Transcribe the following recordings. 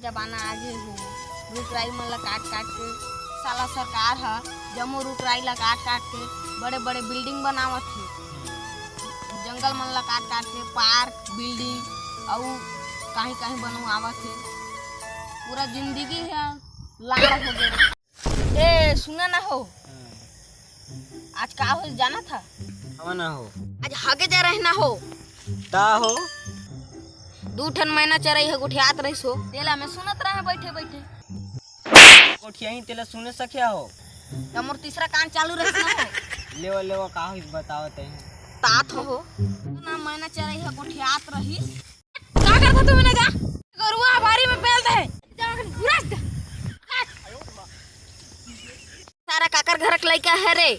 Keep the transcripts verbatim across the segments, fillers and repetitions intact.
जमाना आगे हे, रुख राई मन ला काट काट के साला सरकार ह जम्मो रुख राई ला काट काट के बड़े बड़े बिल्डिंग बनावत हे, जंगल मन ला काट काट के पार्क, बिल्डिंग अउ कहीं कहीं बनवावत हे। पूरा जिंदगी ह लाड़ हो गए। ए, सुना ना हो, आज का हो जाना था? हवा ना हो। आज हगे जा रहे ना हो। ता हो। दू ठन मैना चरई ह गोठियात रहिस हो। तेला मैं सुनत रहे बैठे बैठे। गोठियाही तेला सुने सकिया हो। त मोर तीसरा कान चालू रहिस ना हो। लेवा, लेवा, का होइस बतावत हे। तात हो। ना मैना चरई ह गोठियात रहिस। का करत हो तुमन जा? गरुआ बारी में पेल दे। जा अखन घुरस दे। सारा काकर घर के लइका हे रे?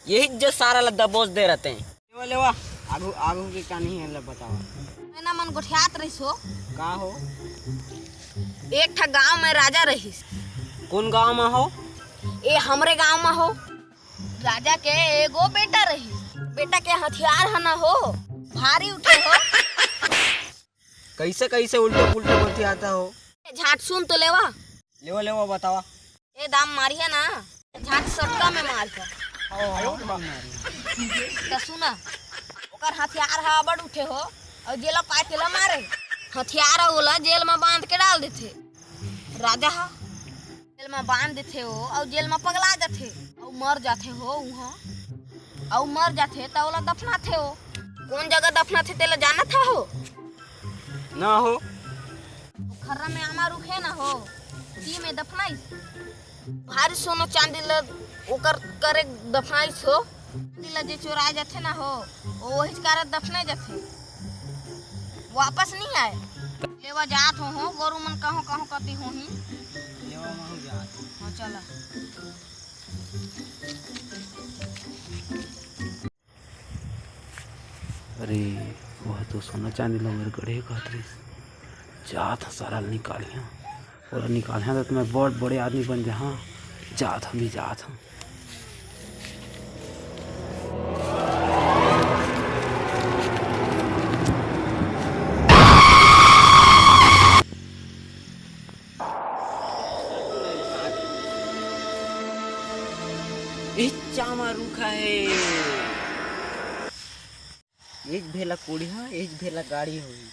यही जो सारा ला दबोच दे रहते हैं। लेवा, लेवा, आगू, आगू के का नहीं है, ला बतावा। मैना मन गोठियात रहिस हो। का हो? एक ठा गांव में राजा रहिस। कौन गांव में हो? ए हमरे गांव में हो। राजा के एगो बेटा रहिस। बेटा के हथियार ह ना हो, भारी उठे हो। कैसे कैसे उल्टे पुल्टे बतियाता हो? ए, झाट सुन तो लेवा। लेवा, लेवा, बतावा। ए दाम मारिया ना, झाट सटका में मारिया। ओ, मारी। त सुना, ओकर हथियार ह अबड़ उठे हो, अउ जेला पाए तेला मारे। हथियार ह ओला जेल में बांध के डाल देथे। राजा ह जेल में बांध देथे हो, अउ जेल में पगला जाथे, अउ मर जाथे हो उहाँ, अउ मर जाथे त ओला दफनाथे हो। कौन जगह दफनाथे तेला जानत हो? ना हो। खर्रा में आमा रुखे ना हो, ती में दफनाइस। भारी सोना चांदी ल ओकर करे दफनाइस हो। चांदी ल जे चोराए जाथे ना हो, ओ वही कारत दफनाए जाथे, वापस नहीं आए। लेवा जात हो, हो गोरू मन कहो कहो कती होही। लेवा महू जात। हाँ, चला। अरे, वह तो सोना चांदी ला मेर गड़े कहत रहिस। जात हँव सारा ल निकालिहा। ओला निकालिहा त मैं बड़ बड़े आदमी बन जाहा। जात हँव, भी जात हँव। ए चामा रूखा हे। एक भेला कोड़िहा, एक भेला गाड़ी होही।